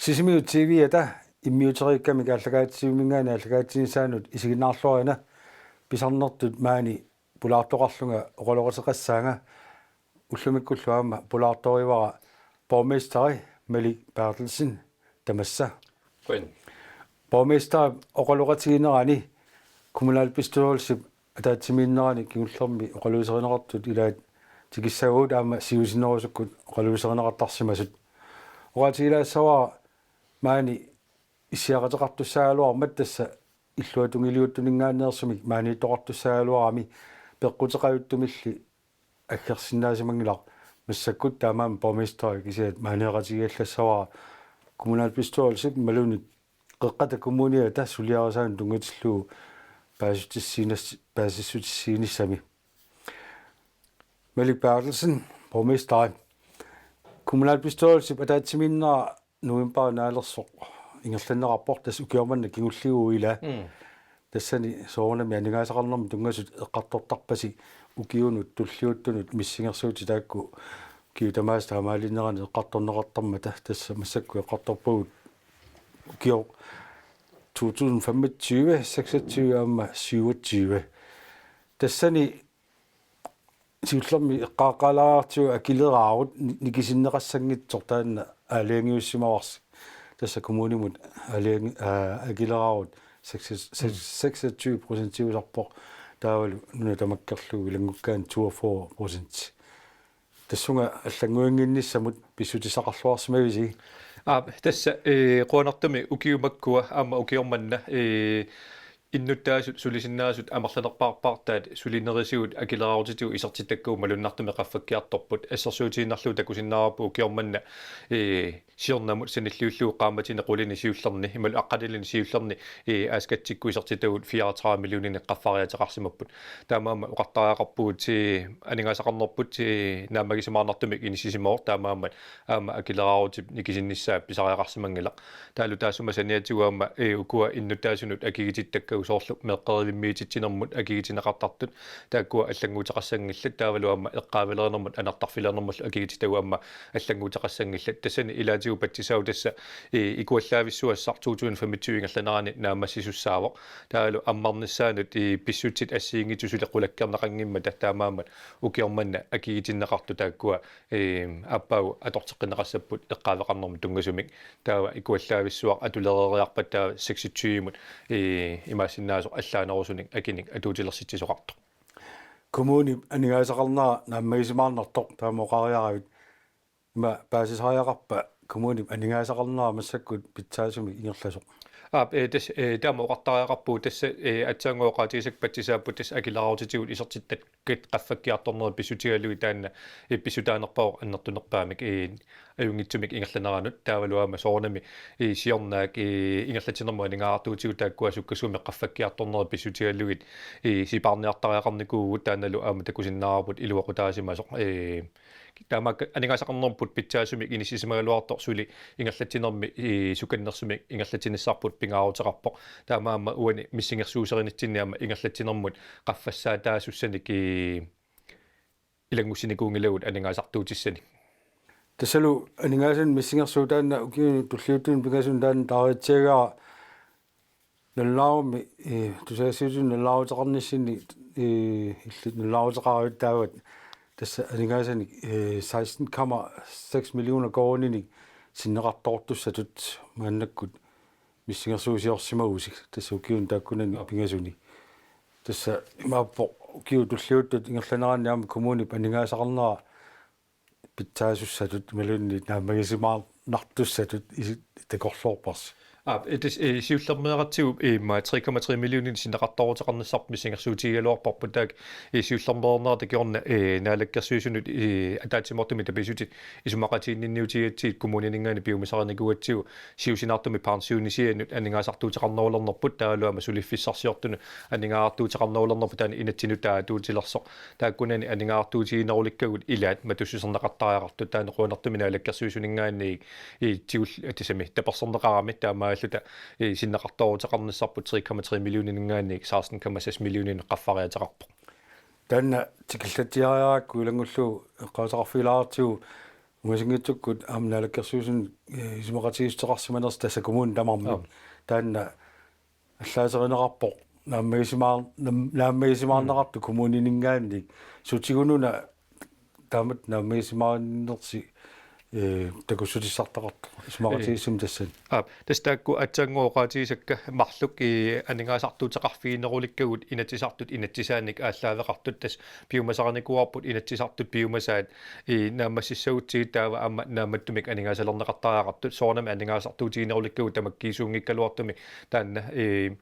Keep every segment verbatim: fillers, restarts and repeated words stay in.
Sisimiut T V-ata immiuteriikkamik aallakaatitsivimminngaanniit aallakaatsinissaanut isiginnaarluarina pisarnertut maani pulaartoqarlunga oqaloqateqassaanga ullumikkullu aamma pulaartorivara borgmesteri Malik Berthelsen tamassa. Qujan. Borgmesteri oqaloqatiginerani kommunalbestyrelsip ataatsimiinnerani kingullermi oqaluuserineqartut ilaat tikissavagut aamma siusinnerusukkut oqaluuserineqartarsimasut. Oqaatigilaassavara maani issiaqateqartussaagaluarmat tassa illuatungiliuttuninngaanneersumik maaniittoqartussaagaluarami peqquteqajuttumilli aggersinnaasimanngilaq massakkut taamaammat borgmesteri kisiat maaneeqatigiallassavara kommunalbestyrelsip imaluunniit Qeqqata Kommuniata suliarisaanut tunngatillugu paasissutissiinas-, paasissutissiinissami. Malik Berthelsen, borgmesteri. Kommunalbestyrelsip ataatsimiinnera novembarip naalersoq ingerlanneqarpoq tassa ukioq manna kingulliuvoq ila. Mm. Tassani soorunami aningaasaqarnermut tunngasut eqqartortarpasi ukiunut tulliuttunut missingersuutit taakku ukiut tamaasa taamaalinerani eqqartorneqartarmata tassa massakkut eqqartorpagut ukioq to tusind femogtyve, seksogtyve aamma syvogtyve. Tassani siullermik eqqaaqqaalaartigu akileraarut ni-, nikisinneqassanngitsoq taanna aalajangiussimavarsi. Tassa kommunimut aalajangi-, aa, akileraarut seks-, seks-, seksogtyve procentiusarpoq taavalu nuna tamakkerlugu ilanngukkaanni toogfyrre procent. Tassunga allannguinnginnissamut pissutissaqarluarsimavisi? Aa, tassa, ee, qujanartumik ukiut makkua aamma ukioq manna, ee, innuttaasut sulisinnaasut amerlanerpaarpaartaat sulinerisigut akileraarutitigut isertittakkagut malunnartumik qaffakkiartorput. Assersuutigiinnarlugu takusinnaavarput ukioq manna, ee, siornamut sanilliullugu qaammatini qulini siullerni, imaluunniit aqqanilini siullerni, ee, A-skatsikkut isertitagut fireogtredive millioninik qaffariaateqarsimapput. Taamaammat oqartariaqarpugut, ee, aningaasaqarnerput, ee, naammagisimaarnartumik inissisimavoq, taamaammat aamma akileraarutip nikisinnissaa pisariaqarsimanngilaq. Taavalu taassuma saniatigut aamma, ee, ukua innuttaasunut akikitittakkagut soorlu meeqqerivimmiititsinermut akikitinneqartartut taakkua allannguuteqassanngillat, taavalu aamma eqqaavilerinermut anartarfilerinermullu akikititagut aamma allannguuteqassanngillat. Tassani ilaatigut patsisaagut tassa, ee, ikuallaavissuassaq to tusind femogtyve ingerlanerani naammassisussaavoq. Taavalu ammarnissaanut, ee, pissutsit assigiinngitsut suli qulakkeerneqanngimmata taamaammat ukioq manna akikitinneqartut taakkua, ee, aappaagu atorteqqinneqassapput eqqaaveqarnermut tunngasumik. Taava ikuallaavissuaq atulereeriarpat taava seksogtyvemut, ee, imaassinnaasoq allaanerusunik akinik atuutilersitsisoqartoq. Kommunip aningaasaqarnera naammagisimaarnartoq taama oqariaravit. Ima paasisariaqarpa kommunip aningaasaqarnera massakkut pitsaasumik ingerlasoq? Aap, ee, tassa, ee, taama oqartariaqarpugut tassa, ee, aatsaannguaq oqaatigisakka patsisaapput tassa akileraarutitigut isertittakkat qaffakkiartornerat pissutigalugit taanna, ee, pissutaanerpaavoq annertunerpaamik, ee, ajunngitsumik ingerlaneranut taavalu aamma soorunami, ee, siornaak, ee, ingerlatsinermut aningaasartuutigut taakkua sukkasuumik qaffakkiartornerat pissutigalugit, ee, sipaarniartariaqarnikuuvugut taannalu aamma takusinnaavarput iluaqutaasimasoq, ee, Taamaakka aningaasaqarnerput pitsaasumik inissisimagaluartoq suli ingerlatsinermi, ii, sukannersumik ingerlatsinissarput pingaaruteqarpoq. Taamaammat uani missingersuuserinitsinni aamma ingerlatsinermut qaffassaataasussanik, ii, ilanngussinikuunngilagut aningaasartuutissanik. Tassalu aningaasanik missingersuut taanna ukiuni tulliuttuni pingasuni taanna taaritsiagara Nalunaarummi, ee, tusagassiuutini nalunaaruteqarnissinni, ee, illit nalunaaruteqaruit taava tassa aningaasanik, ee, seksten komma seks millioner koruuninik sinneqartoortussatut maannakkut missingersuusiorsimagussi tassa ukiuni taakkunani Aap. pingasuni. Tassa imaappoq ukiut tulliuttut ingerlaneranni aamma kommunip aningaasaqarnera pitsaasussatut imaluunniit naammagisimaarnartussatut isi-, takorloorparsi. Aap, ee, tassa, ee, siullermeeratsigu, ee, immaqa tre komma tre millioninik sinneqartooruteqarnissarput missingersuutigigaluarparput taakku, ee, siullermeernerata kingorna, ee, Naalakkersuisunut, ee, ataatsimoortumik tapiissutit isumaqatiginninniutigigatsigit kommunininngaanniit piumasaqarnikuugatsigu siusinaartumik pensionisianut aningaasartuuteqarnerulernerput taavalu aamma suliffissarsiortunut aningaasartuuteqarnerulernerput taanna inatsinnut taatuutilersoq. Taakkunani aningaasartuutiginerulikkagut ilaat matussuserneqartariaqartut taanna qujanartumik Naalakkersuisuninngaanniit, ii, tigul-, tassami taperserneqarami taamaalluta, ii, sinneqartooruteqarnissarput tre komma tre millioninngaanniit seksten komma seks millioninik qaffariaateqarpoq. Taanna tikillatsiariarakku ilanngullugu eqqaasaqarfigilaartigu ungasinngitsukkut aamma naalakkersuisuni, eh, isumaqatigiissuteqarsimanersoq tassa kommuni tamarmi. Aap. Taanna allaaserineqarpoq naammagisimaar-, nam-, naammagisimaarneqartoq kommunininngaanniit. Sutigununa taamatut naammagisimaarinersi, eh, takussutissartaqartoq isumaqatigiissumik tassani. Aap, tassa taakku aatsaannguaq oqaatigisakka marluk, eh, aningaasartuuteqarfiginerulikkagut Inatsisartut inatsisaanik aallaaveqartut, tassa piumasarinikuuarput Inatsisartut piumasaat, eh, naammassissagutsigit taava aamma naammattumik aningaasalerneqartariaqartut, soorunami aningaasartuutiginerulikkagut tamakkiisuunngikkaluartumik taanna, eh,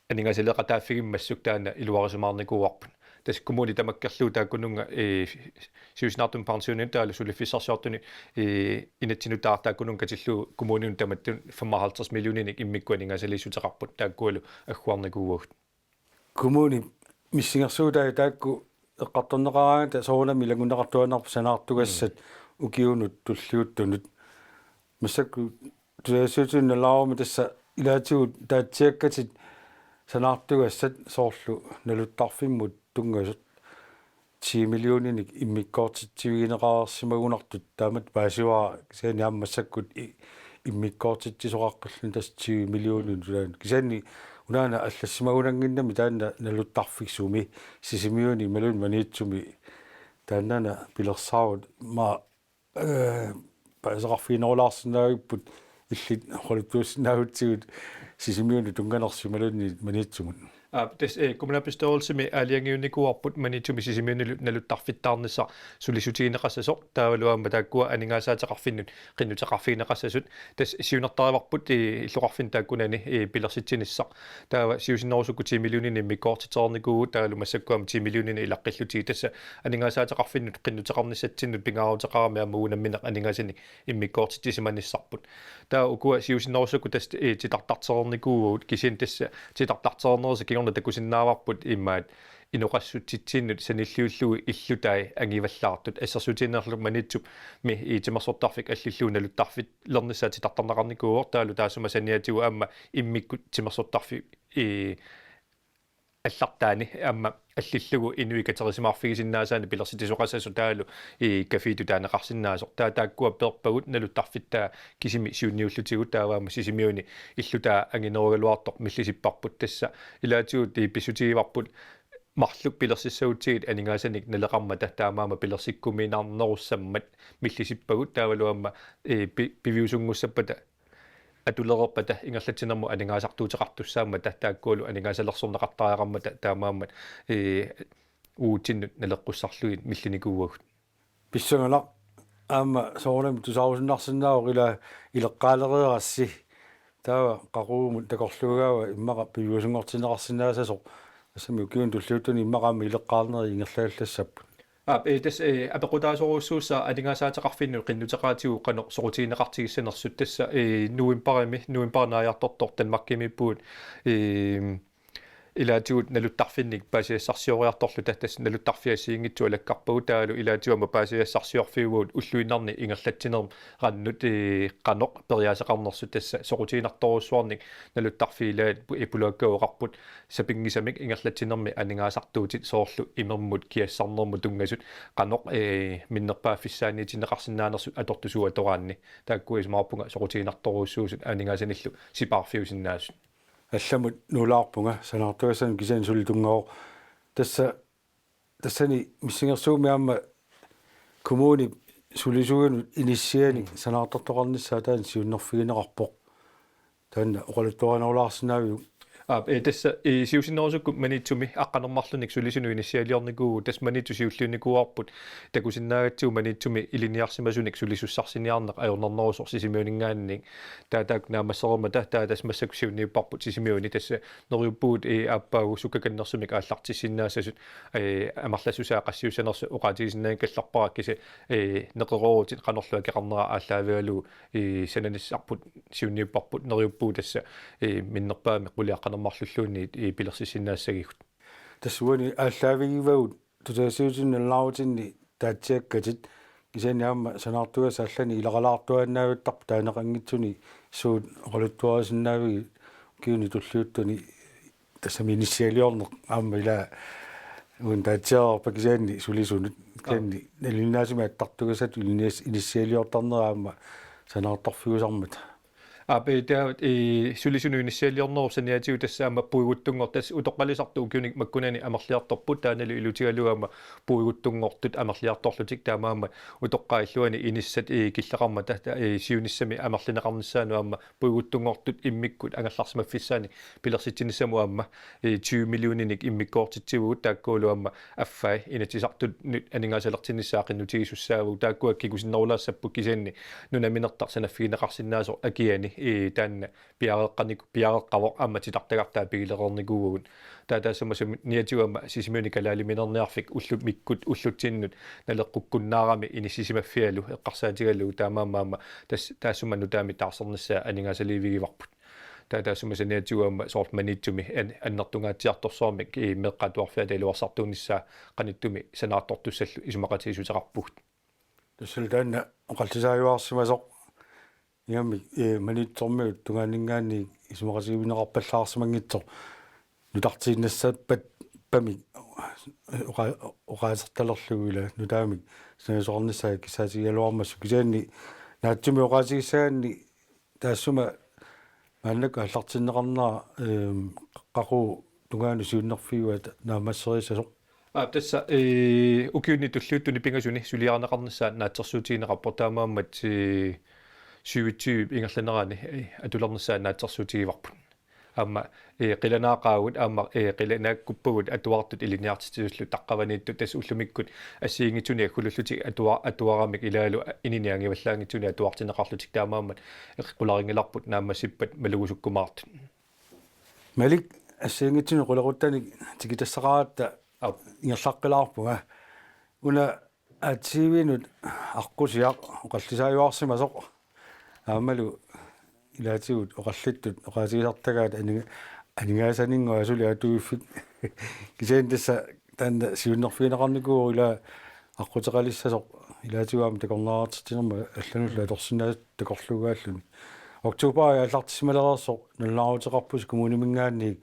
aningaasaleeqataaffigimmassuk taanna iluarisimaarnikuuarput. Tassa kommuni tamakkerlugu taakkununnga, eh, siusinaartumik pensionini taavalu suliffissarsiortuni, eh, inatsinnut taartaakkununnga katillugu kommuninut tamattut femoghalvtreds millioninik immikkut aningaasaliissuteqarput, taakkualu agguarnikuuagut. Kommuni missingersuutai taakku eqqartorneqaraangata soorunami ilanngunneqartuaannarpoq sanaartugassat ukiunut tulliuttunut. Massakkut tusagassiuutitigut nalunaarummik tassa ilaatigut taatsiakkatit sanaartugassat soorlu naluttarfimmut tunngasut ti millioninik immikkoortitsivigineqarsimagunartut taamatut paasivara, kisianni aamma massakkut i-, immikkoortitsisoqaqqilluni tassa ti millioninut tulaanut. Kisianni unaana allassimagunannginnami taanna naluttarfik sumi Sisimiuni imaluunniit Maniitsumi taannaana pilersaarut, ma eh, paasisaqarfiginerulaarsinnaavipput illit oqaluttuussinnaagutsigu Sisimiunut tunnganersoq imaluunniit Maniitsumut. Aap, tassa, eh, kommunalbestyrelsimi aalajangiunnikuuarput Maniitsumi Sisimiunilu naluttarfittaarnissaq sulissutigineqassasoq, taavalu aamma taakkua aningaasaateqarfinnut qinnuteqarfigineqassasut. Tassa siunertarivarput, eh, illoqarfinni taakkunani, eh, pilersitsinissaq. Taava siusinnerusukkut ti millioninik immikkoortitereernikuuvugut, taavalu massakkut aamma ti millioninik ilaqqillutigu, tassa aningaasaateqarfinnut qinnuteqarnissatsinnut pingaaruteqarami aamma uagut nammineq aningaasanik immikkoortitsisimanissarput. Taava ukua siusinnerusukkut tassa, eh, titartartereernikuuagut, kisianni tassa titartartereernerisa kingorna takusinnaavarput immaqa inoqassutsitsinnut sanilliullugu illutai angivallaartut. Assersuutigiinnarlugu Maniitsumi, eh, timersortarfik allillugu naluttarfilernissaa titartarneqarnikuuvoq, taavalu taassuma saniatigut aamma immikkut timersortarfik, eh, allartaani aamma allillugu inuit katerisimaarfigisinnaasaannik pilersitsisoqassasoq taavalu, eh, cafeetut taaneqarsinnaasoq. Taava taakkua peerpagut naluttarfittaa kisimi siunniullutigu, taava aamma Sisimiuni illutaa anginerugaluartoq millisipparput, tassa ilaatigut, eh, pissutigivarput marluk pilersissagutsigit aningaasanik naleqarmata, taamaammat pilersikkuminarnerussammat millisippagut, taavalu aamma, eh, pi-, piviusunngussappata atulereerpata ingerlatsinermut aningaasartuuteqartussaammata, taakkualu aningaasalersorneqartariaqarmata, taamaammat, eh, uagutsinnut naleqqussarlugit millinikuuagut. Pissanganaq aamma soorunami tusaarusinnarsinnaavoq ila ileqqaalereerassi. Taava qaqugumut takorluugaava immaqa piviusunngortinneqarsinnaassasoq. Tassami ukiuni tulliuttuni immaqa aamma ileqqaarnerit ingerlagallassapput. Aap, eh, tassa, eh, apeqqutaasorujussuussaaq aningaasaateqarfinnut qinnuteqaatigut qanoq soqutigineqartigissanersut, tassa, eh, novembarimi, novembarip naajartortoq Danmarkimiippugut, eh, ilaatigut naluttarfinnik paasisassarsioriartorluta, tassa naluttarfiit assigiinngitsut alakkarpagut, taavalu ilaatigut aamma paasisassarsiorfiuvagut ulluinnarni ingerlatsinerannut, eh, qanoq periaaseqarnersut, tassa soqutiginartorujussuarnik naluttarfiit ilaat pu-, eh, pulaakkagut oqarput sapinngisamik ingerlatsinermi aningaasartuutit soorlu imermut kiassarnermut tunngasut qanoq, eh, minnerpaaffissaaniitinneqarsinnaanersut atortut suut atoraanni. Taakku isumaqarpunga soqutiginartorujussuusut aningaasanillu sipaarfiusinnaasut. Allamut nuulaarpunga, sanaartugassanut kisianni suli tunngavoq. Tassa, tassani missingersuummi aamma kommunip sulisuinut inissianik sanaartortoqarnissaa taanna siunnerfigineqarpoq. Taanna oqaluttuarinerulaarsinnaaviuk? Aap, eh, tassa, eh, siusinnerusukkut Maniitsumi aqqaneq-marlunnik sulisunut inissialiornikuuvugut, tassa Maniitsup siulliunnikuuarput takusinnaagatsigu Maniitsumi ilinniarsimasunik sulisussarsiorniarneq ajornarnerusoq Sisimiuninngaanniit. Taava taakku naammassereermata, taava tassa massakkut siunniupparput Sisimiuni, tassa neriuppugut, eh, aappaagu sukkakannersumik aallartissinnaassasut, eh, amerlassusaa qassiussanersoq oqaatigisinnaanngikkallarpara, kisianni, eh, neqeroorutit qanorlu akeqarnera aallaavigalugu, eh, sananissarput siunniupparput, neriuppugut tassa, eh, minnerpaamik qulit aqqaneq-marlulluunniit, eh, pilersissinnaassagigut. Tassa uani aallaavigivagut tusagassiuutitigut nalunaarutinni taatsiakkatit, kisianni aamma sanaartugassat allanik ilaqalaartuaannavittarput taaneqanngitsuni suut oqaluttuarisinnaavigit ukiuni tulliuttuni, tassami inissialiorneq aamma ila uani taatsiareerpat kisianni sulisunut. Kisianni nalinginnaasumik attartugassat inis-, inissialiortarnera aamma sanaartorfiusarmata. Aap, eh, taava, eh, sulisunut inissialiornerup saniatigut tassa aamma puiguttunngortut tassa utoqqalisartut ukiuni makkunani amerliartorput, taannalu ilutigalugu aamma puiguttunngortut amerliartorlutik, taamaammat utoqqaat illuanni inissat, eh, killeqarmata, eh, siunissami amerlineqarnissaanut aamma puiguttunngortut immikkut angerlarsimaffissaannik pilersitsinissamut aamma, eh, tyve millioninik immikkoortitsivugut, taakkualu aamma affai Inatsisartunut aningaasalertinnissaat qinnutigisussaavugut, taakkua kingusinnerulaassapput, kisianni nunaminertaq sanaffigineqarsinnaasoq akiani, eh, taanna piareeqqaniku-, piareeqqavoq aamma titartagartaa pigilereernikuuagut. Taava taassuma saniatigut aamma Sisimiuni kalaaliminerniarfik ullumikkut ullutsinnut naleqqukkunnaarami inissisimaffialu eqqarsaatigalugu, taamaammat aamma tas-, taassuma nutaamik taarsernissaa aningaasaliivigivarput. Taava taassuma saniatigut aamma soorlu Maniitsumi an-, annertungaatsiartorsuarmik, eh, meeqqat atuarfiata iluarsartuunissaat qanittumi sanaartortussallu isumaqatigiissuteqarpugut. Tassalu taanna oqallisaajuarsimasoq ingammik, eh, Maniitsormiut tungaanninngaanniit isumaqatigineqarpallaarsimanngitsoq nutartiinnassappat-, -pamik oqa-, oqaasertalerlugu ila nutaamik sanasoqarnissaa kissaatigigaluarmassuk, kisianni naatsumik oqaatigissagaanni taassuma maannakkut aallartinneqarnera, ehm, qaqugu tungaanut siunnerfigivat naammasseriissasoq? Aap, tassa, eh, ukiuni tulliuttuni pingasuni suliarineqarnissaa naatsorsuutigineqarpoq, taamaammat, eh, syvogtyve ingerlanerani, eh, atulernissaa naatsorsuutigivarput. Aamma, eh, qilanaaqaagut aamma, eh, qilanaakkuppagut atuartut ilinniartitsisullu taqqavaniittut, tassa ullumikkut assigiinngitsunik aggulullutik atua-, atuaramik ilaalu ininiaangivallaanngitsunik atuartinneqarlutik, taamaammat qularinngilarput naammassippat malugusukkumaartut. Malik, assigiinngitsunik qulequttanik tikitassaqaratta Aap. Ingerlaqqilaarpunga. Una A T V-nut aqqusiaq oqallisaajuarsimasoq. Aammalu ilaatigut oqallittut oqaatigisartagaat aninga-, aningaasaninnguaq suli atuiffik. Kisianni tassa taanna siunnerfigineqarnikuuvoq ila aqquteqalissasoq ilaatigut aamma takornariartitsinermut allanullu atorsinnaasutut takorluugaalluni. Oktober aallartissimalereersoq nalunaaruteqarpusi kommuniminngaanniit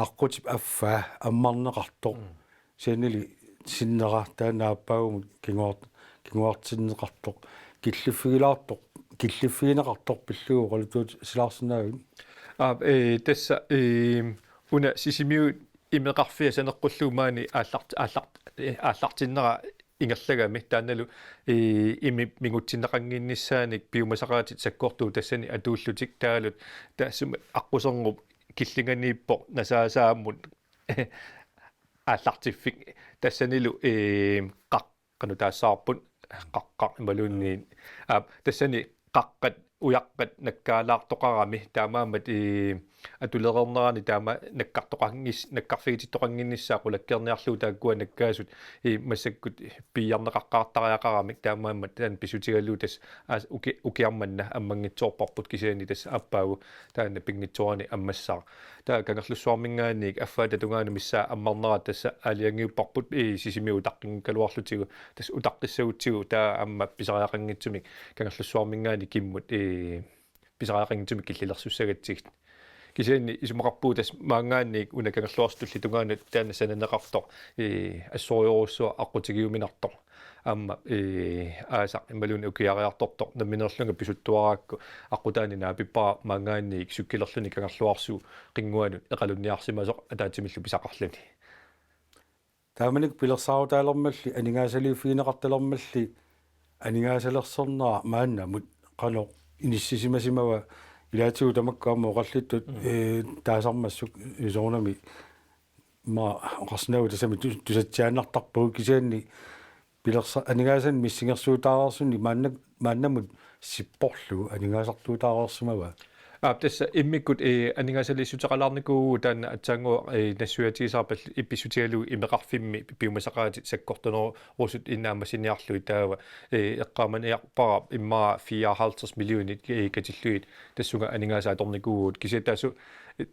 aqqutip affaa ammarneqartoq. Mm. Kisiannili sinnera taanna aappaagumut kinguart-, kinguartinneqartoq, killiffigilaartoq, killiffigineqartoq pillugu oqaluttuutilaarsinnaavit? Aap, eh, tassa, eh, una Sisimiut imeqarfia saneqqullugu maani aallart-, aallart-, eh, aallartinnera ingerlagami, taannalu, eh, imip mingutsinneqannginnissaanik piumasaqaatit sakkortuut tassani atuullutik, taavalu taassuma aqqusernup killinganiippoq nasaasaamut aallartiffik, tassanilu, eh, qaq-, qanoq taassavarput, qaqqaq imaluunniit, aap, tassani qaqqat ujaqqat nakkaalaartoqarami, taamaammat, eh, atulereernerani taama nakkartoqanngis-, nakkarfigitittoqannginnissaa qulakkeerniarlugu taakkua nakkaasut, eh, massakkut piiarneqaqqaartariaqaramik, taamaammat taanna pissutigalugu tassa aas-, uki-, ukiarmanna ammanngitsoorparput, kisianni tassa aappaagu taanna pinngitsoorani ammassaaq. Taava Kangerlussuarminngaanniit affaata tungaanut missaa ammarnerat tassa aalajangiupparput, eh, Sisimiut utaqqinngikkaluarlutigu, tassa utaqqissagutsigu taava aamma pisariaqanngitsumik Kangerlussuarminngaanniit kimmut, eh, pisariaqanngitsumik killilersussagatsigit. Kisianni isumaqarpugut tassa maanngaanniit una Kangerluarsuk Tulliup tungaanut taanna sananeqartoq, eh, assorujussuaq aqqutigiuminartoq. Aamma, eh, aasaq imaluunniit ukiariartortoq nammineerlunga pisuttuarakku aqqutaani naapippara maanngaanniit cykelerluni Kangerluarsuk Qinnguanut eqalunniarsimasoq ataatsimillu pisaqarluni. Taamanikkut pilersaarutaalermalli aningaasaliiffigineqartalermalli aningaasalersornera maannamut qanoq inissisimasimava, ilaatigut tamakku aamma oqallittut, mm, eh, taasarmassuk, eh, soorunami ma oqarsinnaavoq tassami tu-, tusatsiaannartarpagut, kisianni pilersa-, aningaasanik missingersuutaareersunik maanna-, maannamut sipporlugu aningaasartuutaareersimava? Aap, tassa immikkut, eh, aningaasaliissuteqalaarnikuuvugut taanna aatsaannguaq, eh, nassuiaatigisarpallu pissutigalugu imeqarfimmi piumasaqaatit sakkortunerusut naammassiniarlugit, taava, eh, eqqaamaniarpara immaqa fireoghalvtreds millionit, eh, katillugit tassunga aningaasat atornikuuvugut. Kisianni taassuma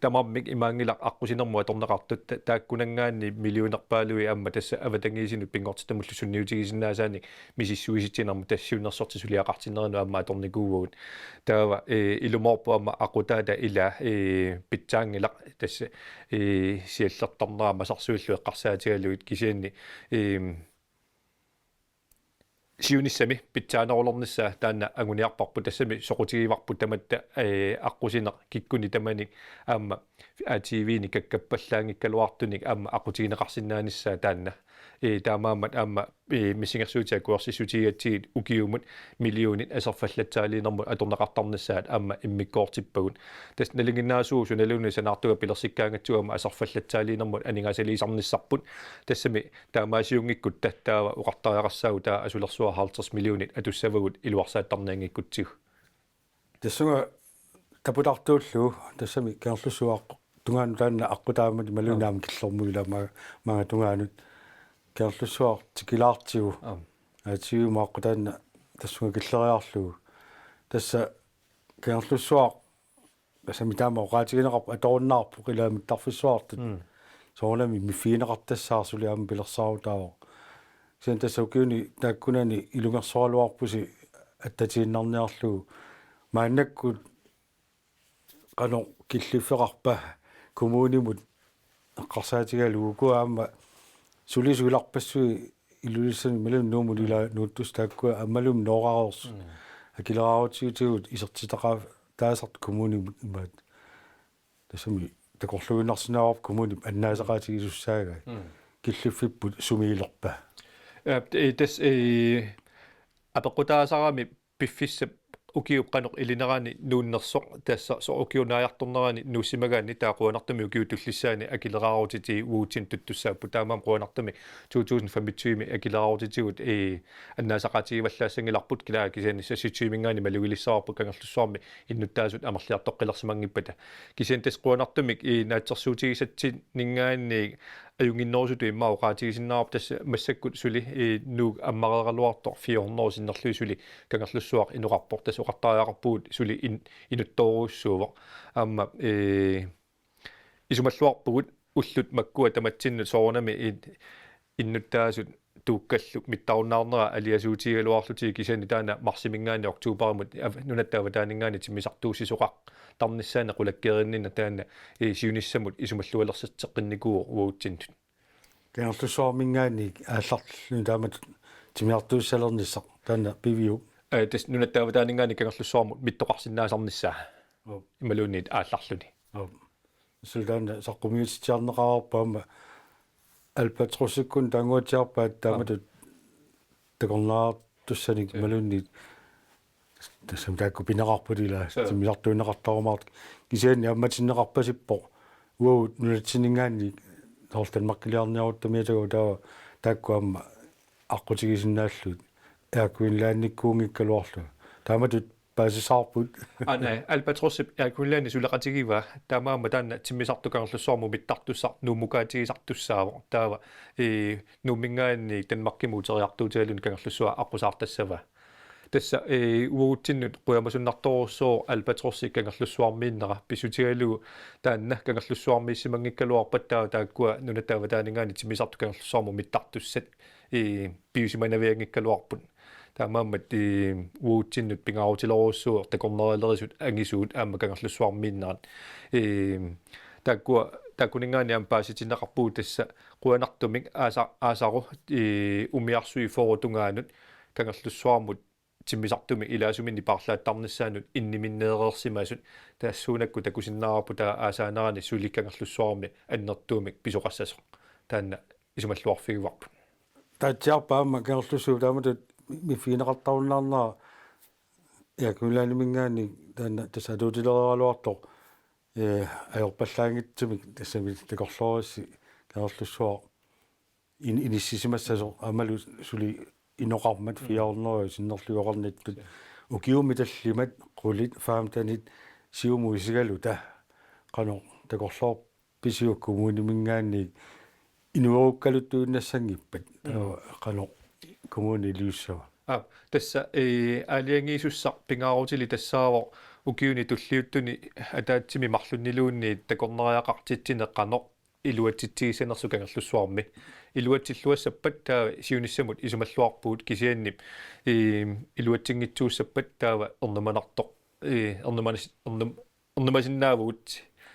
tamarmik imaanngilaq aqqusinermut atorneqartut, ta-, taakkunanngaanniit millionerpaalui aamma tassa avatangiisinut pinngortitamullu sunniutigisinnaasaannik misissuisitsinermut tassa siunnersortitut suliaqartinnerinut aamma atornikuuvugut. Taava, eh, ilumoorpoq aamma aqutaata ila, eh, pitsaanngilaq tassa, eh, siallertarnera masarsuillu eqqarsaatigalugit, kisianni, eh, siunissami pitsaanerulernissaa taanna anguniarparput, tassami soqutigivarput tamatta, ee, aqqusineq kikkunik tamanik aamma A T V-nik kakkappallaanngikkaluartunik aamma aqqutigineqarsinnaanissaa taanna. Ee, taamaammat aamma, ee, missingersuutit akuersissutigigatsigit ukiumut millionit aserfallatsaaliinermut atorneqartarnissaat aamma immikkoortippagut. Tassa nalinginnaasuuvoq sunaluunniit sanaartunga pilersikkaangatsigu aamma aserfallatsaaliinermut aningaasaliisarnissarput. Tassami taamaasiunngikkutta taava oqartariaqassaagut taava asulersuaq halvtreds millionit atussavagut iluarsaattarnianngikkutsigu. Tassunga taputartuullugu, tassami Kangerlussuup tungaanut taanna aqqutaammat imaluunniit aamma killormut ilaa ma-, maanga tungaanut. Kangerlussuaq tikilaartigu. Aap. Aatsiviumaaqqutaa taanna tassunga killeriarlugu. Tassa Kangerlussuaq tassami taama oqaatigineqarpoq atorunnaarpoq ilaa mittarfissuartut. Mm. Soorunami miffigineqartassaaq suli aamma pilersaarutaavoq. Kisianni tassa ukiuni taakkunani ilungersoraluarpusi attatiinnarniarlugu. Maannakkut qanoq killiffeqarpa kommunimut eqqarsaatigalugu, ukua aamma sulisuilarpassui Ilulissani imaluunniit Nuummut ilaa nuuttussat taakkua aammalumi noorareersut. Mm. Akileraarutigut isertitaqaataasartut kommunimut imaat. Tassami takorluuinnarsinnaavarput kommunip annaasaqaatigisussaagami. Mm. Killiffipput sumiilerpa? Ee, ee, tassa, ee, apeqqutaasarami piffissap ukiup qanoq ilinerani nuunnersoq, tassa soorlu ukiup naajartornerani nuussimagaanni taava qujanartumik ukiut tullissaanni akileraarutitit uagutsinnut tuttussaapput, taamaammat qujanartumik to tusind femogtyve-mi akileraarutitigut, ee, annaasaqaatigivallaassanngilarput, kila kisianni seksogtyve-minngaanniit malugilissavarput Kangerlussuarmi innuttaasut amerliartoqqilersimanngippata. Kisianni tassa qujanartumik, ee, naatsorsuutigisatsinninngaanniit ajunnginnerusutut immaqa oqaatigisinnaavarput, tassa massakkut suli, ee, Nuuk ammareeraluartoq fire hundrede sinnerlugit suli Kangerlussuaq inoqarpoq, tassa oqartariaqarpugut suli in-, inuttoorujussuuvoq. Aamma, ee, isumalluarpugut ullut makkua tamatsinnut soorunami in-, innuttaasut tuukkallu mittarunnaarnerat aliasuutigigaluarlutigit, kisianni taanna marsiminngaanniit oktoberimut av-, nunatta avataaninngaanniit timmisartuussisoqartarnissaanut qulakkeerinninneq taanna, ee, siunissamut isumallualersorteqqinnikuuvoq uagutsinnut. Kangerlussuarminngaanniit aallarluni taamatut timmisartuussalernissaq taanna piviup? Ee, tassa nunatta avataaninngaanniit Kangerlussuarmut mittoqarsinnaasarnissaa. Aap. Imaluunniit aallarluni. Aap. Suli taanna saqqummiutitsiarneqareerpoq aamma Albatrossikkunni taannguatsiarpaat taamatut takornariartussanik. Joo. Imaluunniit tassami taakku pineqarput ilaa. Joo. Timmisartuunneqartarumaartut. Kisianni ammatinneqarpasippoq uagut nunatsinninngaanniit soorlu Danmarkiliarniaruttamiatagut taava taakku aamma aqqutigisinnaallugit Air Greenlandikkuunngikkaluarlugit. Taamatut paasisaarput. Aa, naa, Albatrosip Air Greenlandi suleqatigivaa, taamaammat taanna timmisartoq Kangerlussuarmut mittartussaq Nuummukaatigisartussaavoq. Taava, ee, Nuumminngaanniit Danmarkimut uteriartuutigaluni Kangerlussuaq aqqusaartassavaa. Tassa, ee, uagutsinnut qujamasunnartorujussuuvoq Albatrosi Kangerlussuarmiinnera, pissutigalugu taanna Kangerlussuarmiissimanngikkaluarpat taava taakkua nunatta avataaninngaanniit timmisartoq Kangerlussuarmut mittartussat, ee, piusimanavianngikkaluarput. Taamaammat, ee, uagutsinnut pingaarutilerujussuuvoq takornarialerisut angisuut aamma Kangerlussuarmiinnerat. Ee, taakkua, taakkuninngaanniit aamma paasitinneqarpugut tassa qujanartumik aasa-, aasaru, ee, umiarsuit fyrre tungaanut Kangerlussuarmut timmisartumik ilaasuminnik paarlaattarnissaannut inniminneereersimasut, tassuunakkut takusinnaavarput taava aasaanerani suli Kangerlussuarmi annertuumik pisoqassasoq. Taanna isumalluarfigivarput. Taatsiarpa aamma Kangerlussuup taamatut miffigineqartarunnaarnera Air Greenlandiminngaanniit taanna tassa atuutileriaraluartoq, ee, ajorpallaanngitsumik tassami takorloorissi Kangerlussuaq in-, inissisimassasoq aammalu suli inoqarmat fire hundrede sinnerlugit oqarnittut. Ukiummi tallimat qulit femtenit siumut isigaluta qanoq takorloor- pisiuk kommuniminngaanniit inuerukkaluttuinnassanngippat? Mm. Taava qanoq kommuni iliussava? Aap, tassa, ee, aalajangiisussaq pingaarutilik tassaavoq ukiuni tulliuttuni ataatsimi marlunniluunniit takornariaqartitsineq qanoq iluatsitsigissanersoq Kangerlussuarmi. Iluatsilluassappat taava siunissamut isumalluarpugut, kisianni, ee, iluatsinngitsuussappat taava ernumanartoq, ee, ernumanas-, ernum-, ernumasinnaavugut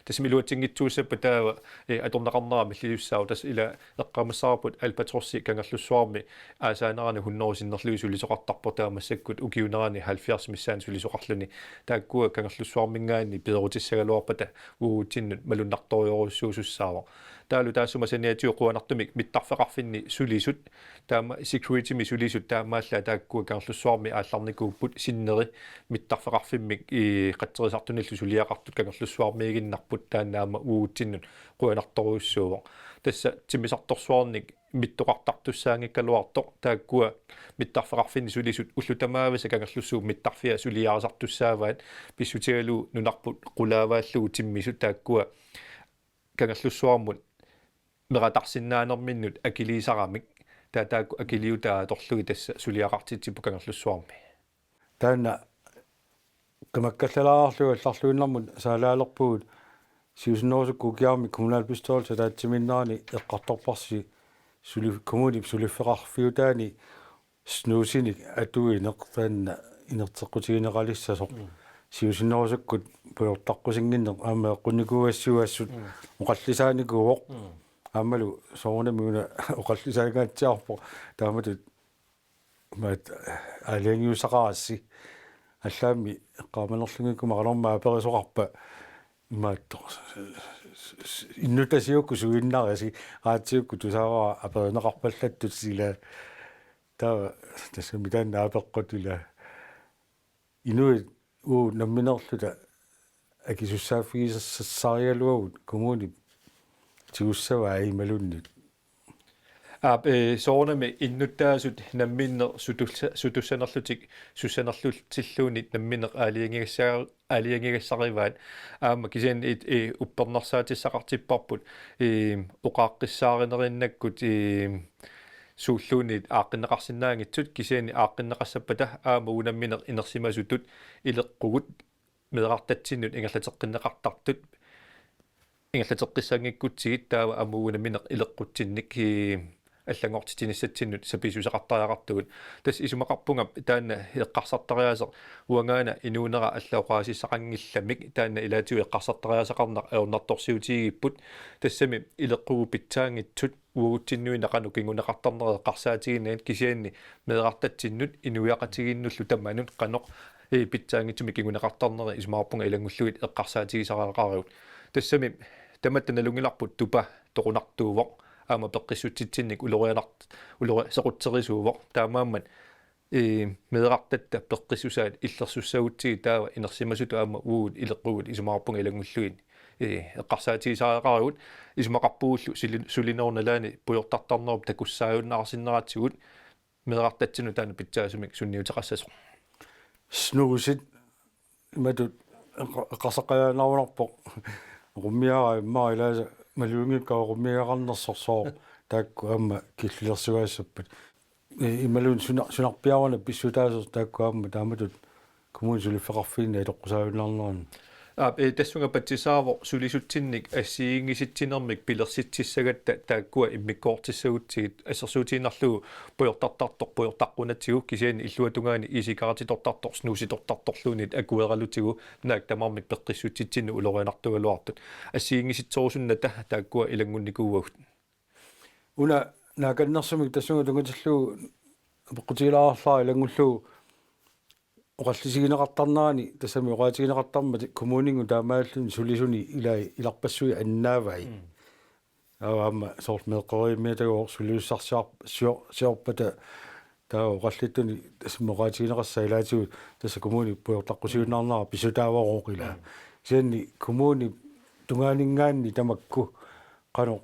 Tassami iluatsinngitsuussappat taava, eh, atorneqarnera millisussaavoq. Tassa ila eqqaamassavarput Albatrossi Kangerlussuarmi aasaanerani hunnoruju sinnerlugit sulisoqartarpoq, taava massakkut ukiuunerani halvfjerds missaani sulisoqarluni. Taakkua Kangerlussuarminngaanniit peerutissagaluarpata uagutsinnut malunnartorujorujussuusussaavoq. Taavalu taassuma saniatigut qujanartumik mittarfeqarfinni sulisut, taama securitymi sulisut taamaallaat taakkua Kangerlussuarmi aallarnikuupput. Sinneri mittarfeqarfimmik i qatserisartunillu suliaqartut Kangerlussuarmiiginnarput, taanna aamma uagutsinnut qujanartorujussuuvoq. Tassa timmisartorsuarnik mittoqartartussaanngikkaluartoq, taakkua mittarfeqarfinni sulisut ullut tamaavisa Kangerlussuup mittarfia suliarisartussaavaat, pissutigalugu nunarput qulaavaallugu timmisut taakkua Kangerlussuarmut meerartarsinnaanerminnut akiliisaramik, taava taakku akiliutaa atorlugit tassa suliaqartitsipput Kangerlussuarmi. Taanna qamakkallalaarlugu allarluinnarmut saalaalerpugut siusinnerusukkut ukiarmi kommunalbestyrelsi ataatsimiinnerani eqqartorparsi suli-, kommunip suliffeqarfiutaani snusinik atuineq, taanna inerteqqutigineqalissasoq. Mm. Siusinnerusukkut pujortaqqusinnginneq aamma eqqunnikuugassiuassut. Mm. Oqallisaanikuuvoq. Mm. Aammalu soorunami una oqallisaangaatsiarpoq. Taamatut imaat aalajangiussaqarassi. Allaammi eqqaamanerlunngikkummi qanormi aperisoqarpa, imaattoq, innuttasiukkut suinnarisi, radiukkut tusaavara aperineqarpallattut ila. Taava tassami taanna apeqqut ila. Inuit uagut nammineerluta akisussaaffigisassarigaluagut kommunip tigussavaa imaluunniit? Aap, eh, soorunami innuttaasut namminneq sutussa-, sutussanerlutik, sussanerlutilluunniit namminneq aalajangigassaa-, aalajangigassarivaat. Aamma kisianni it-, eh, uppernarsaatissaqartipparput, eh, oqaaqqissaarinerunnakkut, eh, suulluunniit aaqqinneqarsinnaanngitsut, kisianni aaqqinneqassappata aamma uagut namminneq inersimasutut ileqqugut meerartatsinnut ingerlateqqinneqartartut, ingerlateqqissanngikkutsigit taava aamma uagut namminneq ileqqutsinnik, ii, allanngortitsinissatsinnut sapiissuseqartariaqartugut. Tassa isumaqarpunga taanna eqqarsartariaaseq uangaana inuunera alla oqaasissaqanngillamik, taanna ilaatigut eqqarsartariaaseqarneq ajornartorsiutigigipput, tassami ileqqugut pitsaanngitsut uagutsinnuinnaq qanoq kinguneqartarneri eqqarsaatiginnagit, kisianni meerartatsinnut inuiaqatigiinnullu tamanut qanoq, ii, pitsaanngitsumik kinguneqartarneri isumaqarpunga ilanngullugit eqqarsaatigisariaqarigut. Tassami tamatta nalunngilarput tupa toqunartuuvoq, aamma peqqissutitsinnik ulorianart-, ulori-, sequtserisuuvoq, taamaammat, ii, meerartatta peqqissusaat illersussagutsigit taava inersimasutut aamma uagut ileqqugut isumaqarpunga ilanngullugit, ii, eqqarsaatigisariaqarigut. Isumaqarpugullu suli-, sulinerup nalaani pujortartarnerup takussaajunnaarsinneratigut meerartatsinnut taanna pitsaasumik sunniuteqassasoq. Snuusit imatut eqqa-, eqqarsaqqajaannarunerpoq. Oqummiara immaqa ilaasa maluginngikkavaa oqummiagaqarnersoq, sooq taakku aamma killilersugassappat. I-, imaluunniit suna-, sunarpiaq una pissutaasoq taakku aamma taamatut kommunip suliffeqarfiini atoqqusaajunnaarnerani. Aap, eh, tassunga patsisaavoq sulisutsinnik assigiinngisatsinermik pilersitsissagatta taakkua immikkoortissagutsigit, assersuutigiinnarlugu pujortartartoq pujortaqqunatigu, kisianni illuatungaani isikaritsitortartoq snuusitortartorluunniit akueralutigu, naak tamarmik peqqissutsitsinnut ulorianartuugaluartut. Assigiinngisitsorusunnata taakkua ilanngunnikuuagut. Una naakannersumik tassunga tunngatillugu apeqqutigilaarlara ilanngullugu oqallisigineqartarnerani, tassami oqaatigineqartarmata kommuninnguit taamaalilluni sulisuni ilai ilarpassui annaavai. Mm. Taava aamma soorlu meeqqerivimmitagut sulisussarsior-, sior-, siorpata taava oqallittunik tassami oqaatigineqassaaq ilaatigut tassa kommunip pujortaqqusiunnaarnera pissutaavaroq ilaa. Mm. Kisianni kommunip tungaaninngaanniit tamakku qanoq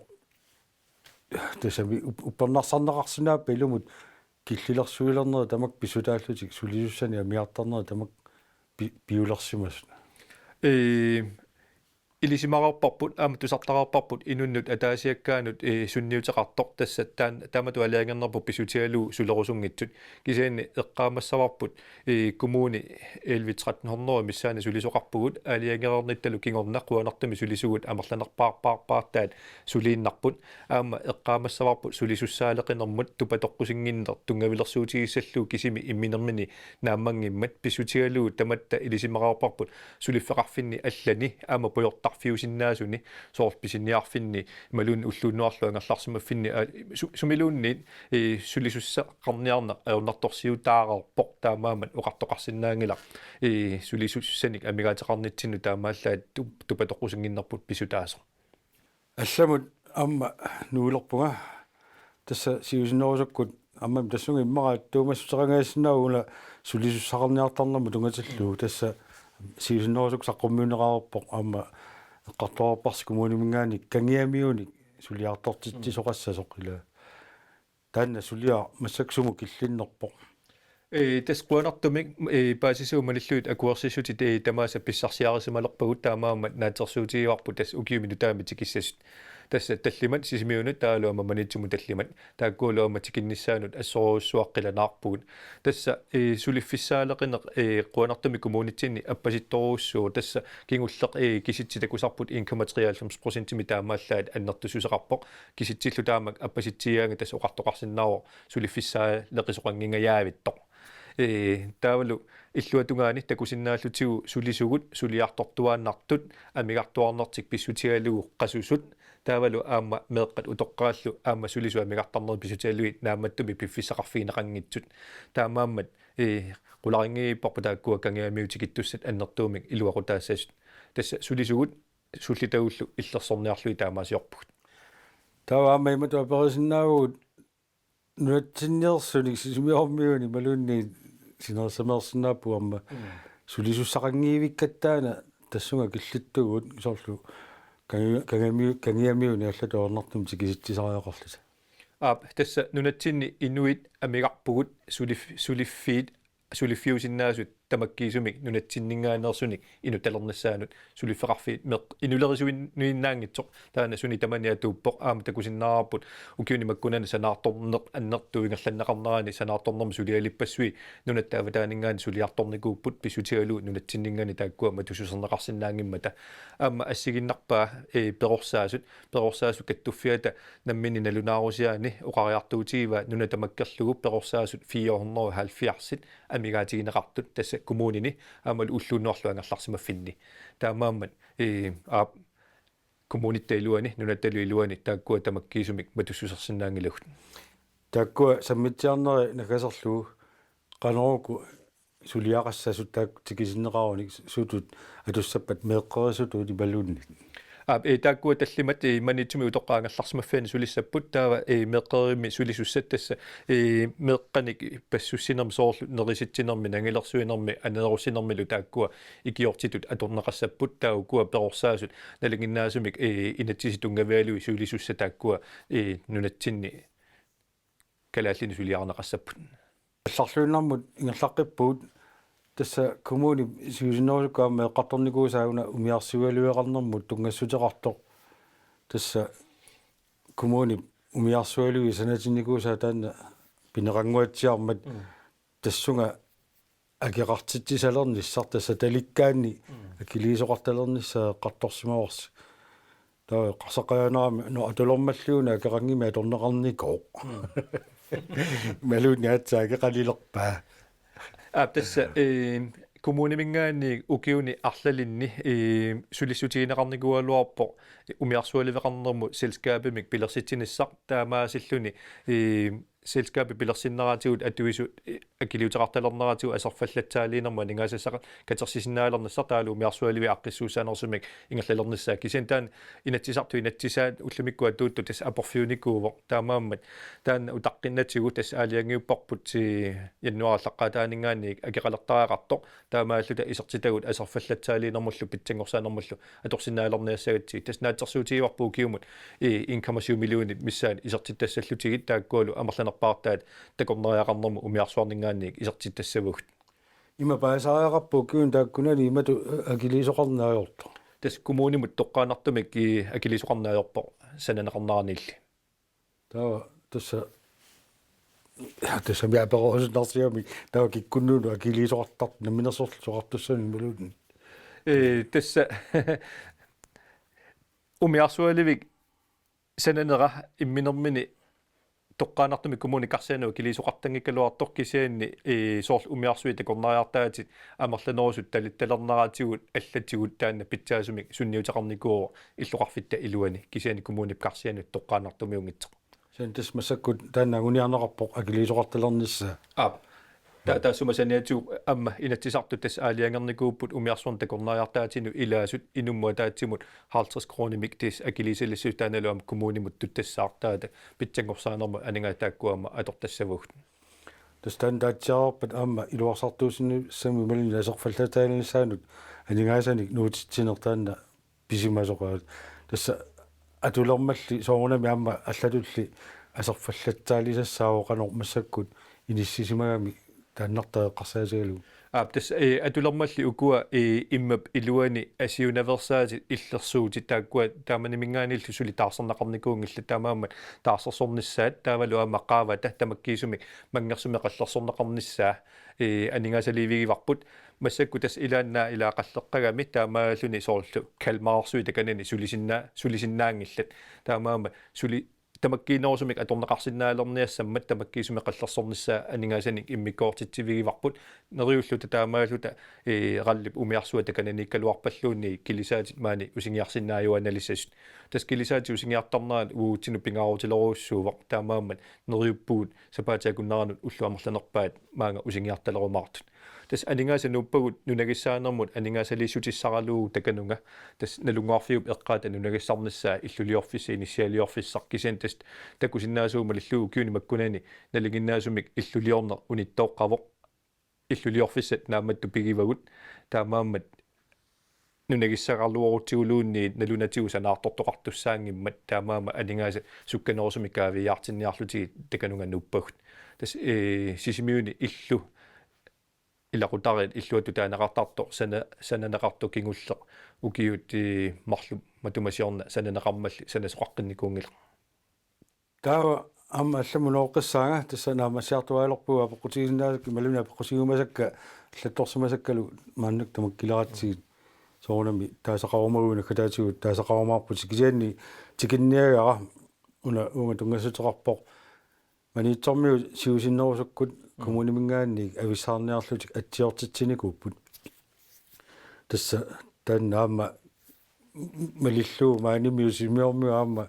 tassami up-, uppernarsarneqarsinnaappat ilumut killilersuilernerit tamakku pissutaallutik sulisussanik amigartarnerit tamakku pi-, piulersimasut? Ee, ilisimareerparput, aamma tusartareerparput inunnut ataasiakkaanut, ee, sunniuteqartoq, tassa taan-, taamatut aalajangernerput pissutigalugu sulerusunngitsut. Kisianni eqqaamassavarput, ee, kommuni elleve tretten hundrede missaani sulisoqarpugut, aalajangereernittalu kingorna qujanartumik sulisugut amerlanerpaarpaarpaartaat suliinnarput. Aamma eqqaamassavarput sulisussaaleqinermut tupatoqqusinnginneq tunngavilersuutigissallugu kisimi imminermini naammanngimmat, pissutigalugu tamatta ilisimareerparput suliffeqarfinni allani aamma pujorta- eqqarfiusinnaasuni soorlu pisiniarfinni imaluunniit ulluunnuarlu angerlarsimaffinni, aa, su-, sumiluunniit, ee, sulisussaqarniarneq ajornartorsiutaareerpoq, taamaammat oqartoqarsinnaanngilaq, ee, sulisussanik amigaateqarnitsinnut taamaallaat tup-, tupatoqqusunnginnerput pisutaasoq. Allamut aamma nuulerpunga. Tassa siusinnerusukkut aamma tassunga immaqa attuumassuteqangaasinnaavoq una sulisussaqarniartarnermut tunngatillugu. Tassa siusinnerusukkut saqqummiunneqareerpoq aamma eqqartoreerparsi kommuniminngaanniit kangiamiunik suliartortitsisoqassasoq ila. Taanna suliaq massakkut sumut killinnerpoq? Ee, tassa qujanartumik, ee, paasisavut malillugit akuersissutit, ee, tamaasa pissarsiarisimalerpagut, taamaammat naatsorsuutigivarput tassa ukiumi nutaami tikissasut. Tassa tallimat Sisimiunut taavalu aamma Maniitsumut tallimat. Taakkualu aamma tikinnissaannut assorujussuaq qilanaarpugut. Tassa, ee, suliffissaaleqineq, ee, qujanartumik kommunitsinni appasittorujussuuvoq, tassa kingulleq, ee, kisitsit takusarput en komma treoghalvfems procentimik taamaallaat annertussuseqarpoq. Kisitsillu taamak appasitsigigaangat tassa oqartoqarsinnaavoq suliffissaaleqisoqanngingajaavittoq. Ee, taavalu illuatungaani takusinnaallutigu sulisugut suliartortuaannartut amigartuarnertik pissutigalugu qasusut, taavalu aamma meeqqat utoqqaallu aamma sulisut amigartarnerit pissutigalugit naammattumik piffissaqarfigineqanngitsut. Taamaammat, ee, qularinngiipparput taakkua kangiamiut tikittussat annertuumik iluaqutaassasut. Tassa sulisugut sullitagullu illersorniarlugit taamaasiorpugut. Taava aamma imatut aperisinnaavugut nunatsinniarsunik Sisimiormiunik imaluunniit Sinerissami aamma. Mm. Sulisussaqanngivikkatta taanna tassunga killittugut soorlu kangi-, kangimi-, kangiamiunik allatut ajornartumik tikisitsisariaqarluta. Aap, tassa nunatsinni inuit amigarpugut sulif-, suliffiit, suliffiusinnaasut tamakkiisumik nunatsinninngaanneersunik inuttalernissaanut suliffeqarfiit meeqqat inulerisuinnaanngitsoq, taanna suni tamani atuuppoq. Aamma takusinnaavarput ukiuni makkunani sanaartorneq annertooq ingerlanneqarnerani sanaartornermut sulialippassuit nunatta avataaninngaanniit suliartornikuupput pissutigalugu nunatsinninngaanniit taakkua matussuserneqarsinnaanngimmata. Aamma assigiinnarpaa, ee, perorsaasut, perorsaasut kattuffiata namminneq nalunaarusiaani oqariartuutigivaat nuna tamakkerlugu perorsaasut fire hundrede og halvfjerds amigaatigineqartut tassa kommunini aammalu ulluunnuarlu angerlarsimaffinni. Taamaammat, ee, aap, kommunitta iluani, nunattalu iluani taakkua tamakkiisumik matussusersinnaanngilagut. Taakkua sammitsiarneri naggaserlugu qanoq uku suliaqassasut taakku tikisinneqarunik sutut atussappat meeqqerisutut imaluunniit? Aap, ee, taakkua tallimat, ee, Maniitsumi utoqqaat angerlarsimaffianni sulissapput, taava, ee, meeqqerivimmi sulisussat tassa, ee, meeqqanik passussinermi soorlu nerisitsinermi, nangilersuinermi, aneerussinermilu taakkua ikiortitut atorneqassapput, taava ukua perorsaasut nalinginnaasumik, ee, inatsisit tunngavigalugit sulisussat taakkua, ee, nunatsinni kalaallinik suliarineqassapput. Allarluinnarmut ingerlaqqippugut, tassa kommunip siusinnerusukkut aamma eqqartornikuusaa una umiarsualiveqarnermut tunngassuteqartoq. Tassa kommunip umiarsualiviup sanatinnikuusaa taanna pineqannguatsiarmat. Mm. Tassunga akeqartitsisalernissaq tassa talikkaanni. Mm. Akiliisoqartalernissaq eqqartorsimavarsi. Taava eqqarsaqajaanarami, nå, atulermalliuna akeqanngimmat atorneqarnikooq. Mm. Imaluunniit aatsaat akeqalilerpaa. Aap, tassa, ee, kommuniminngaanniit ukiuni arlalinni, ee, sulissutigineqarnikuugaluarpoq umiarsualiveqarnermut selskabimik pilersitsinissaq, taamaasilluni, ee, selskabit pilersinneratigut atuisut, ee, akiliuteqartalerneratigut aserfallatsaaliinermut aningaasassaqartoq katersisinnaalernissaq, taavalu umiarsualivik aaqqissuussaanersumik ingerlalernissaa. Kisianni taanna Inatsisartut inatsisaat ullumikkut atuuttut tassa aporfiunikuuvoq. Taamaammat taanna utaqqinnatigut tassa aalajangiupparput, ee, januaarip aallaqqaataaninngaanniit akeqalertariaqartoq. Taamaalluta isertitagut aserfallatsaaliinermullu pitsanngorsaanermullu atorsinnaalerniassagatsigit. Tassa naatsorsuutigivarput ukiumut, ee, en komma syv millionit missaat isertittassallutigit, taakkualu amerlanerpaartaat takornariaqarnermut umiarsuarninngaanniit isertittassavagut. Ima paasisariaqarpoq ukiuni taakkunani imatut akiliisoqarneq ajortoq? Tassa kommunimut toqqaannartumik, ee, akiliisoqarneq ajorpoq sananeqarneraniilli. Taava tassa, tassami apererusunnarsigamik, taava kikkunnut akiliisoqartartut namminersorlutik oqartussanut imaluunniit? Ee, tassa umiarsualivik sananera imminermini toqqaannartumik kommuni karsianut akiliisoqartanngikkaluartoq kisianni, ee, soorlu umiarsuit takornariartaatit amerlanerusut talittalerneraatigut allatigut taanna pitsaasumik sunniuteqarnikuuvoq illoqarfitta iluani kisianni kommunip karsianut toqqaannartumiunngitsoq. Sen tassa massakkut taanna anguniarneqarpoq akiliisoqartalernissaa. Aap. Ta-, taassuma saniatigut aamma Inatsisartut tassa aalajangernikuupput umiarsuarnut takornariartaatinut ilaasut inummut ataatsimut halvtreds kronimik tassa akiliisalissasut taannalu aamma kommunimut tuttassaqartaata pitsanngorsaanermut aningaasat taakkua aamma atortassavagut. Tassa taanna taatsiarpat aamma iluarsartuussinissamut imaluunniit aserfallataanissaanut aningaasanik nuutitsineq taanna pisimasoqaat. Tassa atulermalli soorunami aamma allatulli aserfallattaalisassaavoq qanoq massakkut inissisimagami taannartaa eqqarsaatigalugu. Aap, tassa, ee, atulermalli ukua, ee, immap iluani asiunaveersaatit illersuutit taakkua taamaniminngaanniillu suli taarserneqarnikuunngillat taamaammat taarsersornissaat taavalu aamma qaavata tamakkiisumik manngersumik qallersorneqarnissaa, ee, aningaasaliivigivarput. Massakkut tassa ilaannaat ilaa qalleqqagami taamaalilluni soorlu Kalmarsuit takanani sulisinnaa-, sulisinnaanngillat. Taamaammat suli tamakkiinerusumik atorneqarsinnaalerniassammat tamakkiisumik qallersornissaa aningaasanik immikkoortitsivigivarput. Neriulluta taamaalluta, ee, Rallip umiarsuaq takananiikkaluarpalluunniit kilisaatit maani usiniarsinnaajuanalissasut. Tassa kilisaatit usiniartarnerat uagutsinnut pingaarutilerujussuuvoq taamaammat neriuppugut sapaatip akunneranut ullut amerlanerpaat maanga usiniartalerumaartut. Tassa aningaasat nuuppagut nunagissaanermut aningaasaliissutissaralugu takanunga. Tassa Nalunnguarfiup eqqaata nunagissarnissaa illuliorfissaq inissialiorfissaq kisianni tassa takusinnaasugut malillugu ukiuni makkunani nalinginnaasumik illuliorneq unittooqqavoq. Illuliorfissat naammattut pigivagut. Taamaammat nunagissagaluarutsiguluunniit nalunatigut sanaartortoqartussaanngimmat taamaammat aningaasat sukkanerusumik kaaviiaartinniarlutigit takanunga nuuppagut. Tassa, ee, Sisimiuni illu ilaqutariit illuattut taaneqartartoq sana-, sananeqartoq kingulleq ukiut, ee, marluk matuma siorna sananeqarmalli sanasoqaqqinnikuunngilaq. Taava aamma allamut nooqqissaanga tassa naammassiartuaalerpugut apeqqutigisinnaasakka imaluunniit apeqqutigiumasakka allattorsimasakkalu maannakkut tamakkileratsigit soorunami taasaqarumaguit naggataatigut taasaqarumaarputit kisianni tikinniagara una uunga tunngassuteqarpoq Maniitsormiut siusinnerusukkut kommuniminngaanniit avissaarniarlutik atsiortitsinikuupput. Tassa taanna aamma malillugu maanimiut Sisimiormiut aamma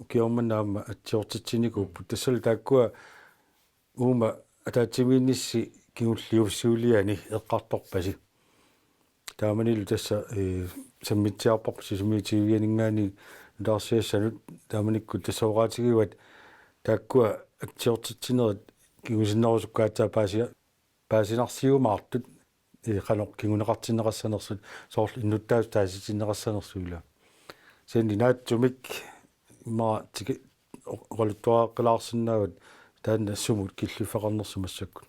ukioq manna aamma atsiortitsinikuupput. Tassalu taakkua uuma ataatsimiinnissi kingulliussiuliani eqqartorpasi. Taamanilu tassa, ee, sammitsiarparput Sisimiut TV-aninngaanniit nutaarsiassanut taamanikkut tassa oqaatigivat taakkua atsiortitsinerit kingusinnerusukkaatsaat paasia-, paasinarsiumaartut, ee, qanoq kinguneqartinneqassanersut soorlu innuttaasut taasitinneqassanersut ilaa. Kisianni naatsumik immaqa tiki-, oqaluttuaqqilaarusinnaavat taanna sumut killiffeqarnersoq massakkut.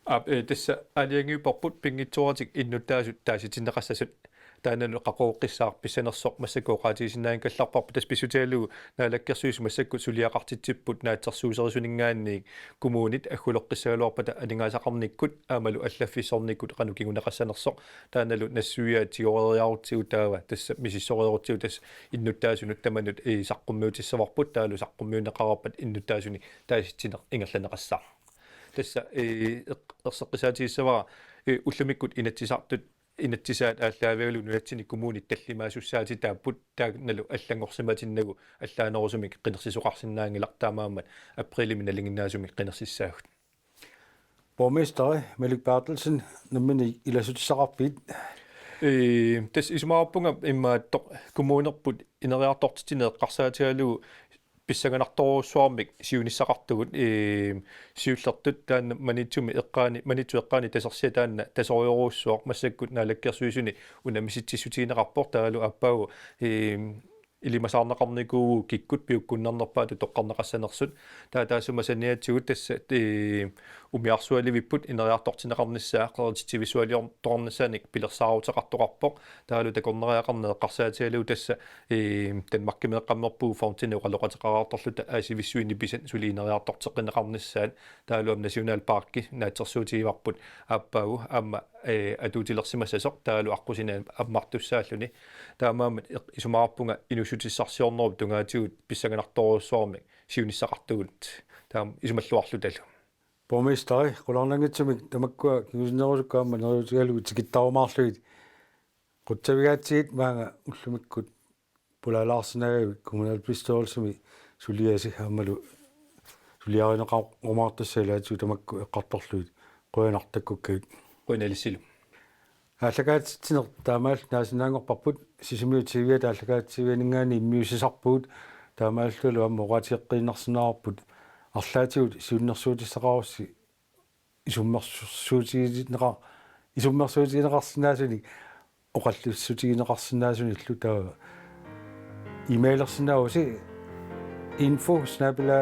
Aap, ee, tassa aalajangiupparput pinngitsooratik innuttaasut taasitinneqassasut. Taannalu qaqugortissaaq pissanersoq massakkut oqaatigisinnaanngikkallarparput tassa pissutigalugu Naalakkersuisut massakkut suliaqartitsipput naatsorsuuserisuninngaanniit kommunit agguleqqissagaluarpata aningaasaqarnikkut aammalu allaffissornikkut qanoq kinguneqassanersoq taannalu nassuiaat tigoreeriarutsigu taava tassa misissoreerutsigu tassa innuttaasunut tamanut, ee, saqqummiutissavarput taavalu saqqummiunneqarpat innuttaasunik taasitsineq ingerlanneqassaaq. Tassa, ee, eq-, erseqqissaatigissavara, ee, ullumikkut Inatsisartut, Inatsisaat aallaavigalugu nunatsinni kommunit tallimaasussaatitaapput taannalu allanngorsimatinnagu allaanerusumik qinersisoqarsinnaanngilaq taamaammat aprilimi nalinginnaasumik qinersissaagut. Borgmesteri Malik Berthelsen, nammineq ilassutissaqarpit? Ee, tassa isumaqarpunga immaattoq kommunerput ineriartortitsineq eqqarsaatigalugu pissanganartorujussuarmik siunissaqartugut, ee, siullertut taanna Maniitsumi eqqaani, Maniitsup eqqaani tasersia taanna tasorujorujussuaq massakkut Naalakkersuisuni unammisitsissutigineqarpoq taavalu aappaagu, ee, ilimasaarneqarnikuuvugut kikkut piukkunnarnerpaatut toqqarneqassanersut. Taava taassuma saniatigut tassa, ee, umiarsualivipput ineriartortinneqarnissaa qerititsivissualiortoqarnissaanik pilersaaruteqartoqarpoq. Taavalu takornariaqarneq eqqarsaatigalugu tassa, ee, Danmarkimeeqqammerpugut fondini oqaloqateqareertorluta Aasivissuit Nipisat suli ineriartorteqqinneqarnissaat. Taavalu aamma nationalparki naatsorsuutigivarput aappaagu aamma, ee, atuutilersimassasoq taavalu aqqusineq ammartussaalluni. Taamaammat eq-, isumaqarpunga inuussutissarsiornerup tungaatigut pissanganartorujussuarmik siunissaqartugut. Taama isumalluarlutalu. Borgmesteri, qularnanngitsumik tamakkua kingusinnerusukkaama neriutigalugu tikittarumaarlugit. Qutsavigaatsigit maanga ullumikkut pulaalaarsinnaagavit kommunalbestyrelsimi suliasi aammalu suliarineqarumaartussat ilaatigut tamakku eqqartorlugit qujanartakkukkavit. Qujanaq ilissilu. Aallakaatitsineq taamaalilluta naasinnaanngorparput Sisimiut T V-at aallakaatitsivianinngaanniit immiussisarpugut taamaalillutalu aamma oqaatigeqqiinnarsinnaavarput arlaatigut siunnersuutissaqarussi isummersuutigineqar- isummersuutigineqarsinnaasunik oqallissutigineqarsinnaasunillu taava e-mailersinnaavusi info snabel-a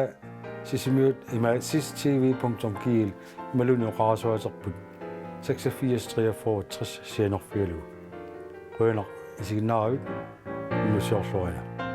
sisimiut ima sisimiut.gl imaluunniit oqarasuaaterput seksogfirs treogfyrre tres sianerfigalugu. Qujanaq isiginnaaravit, immiussiorluarina.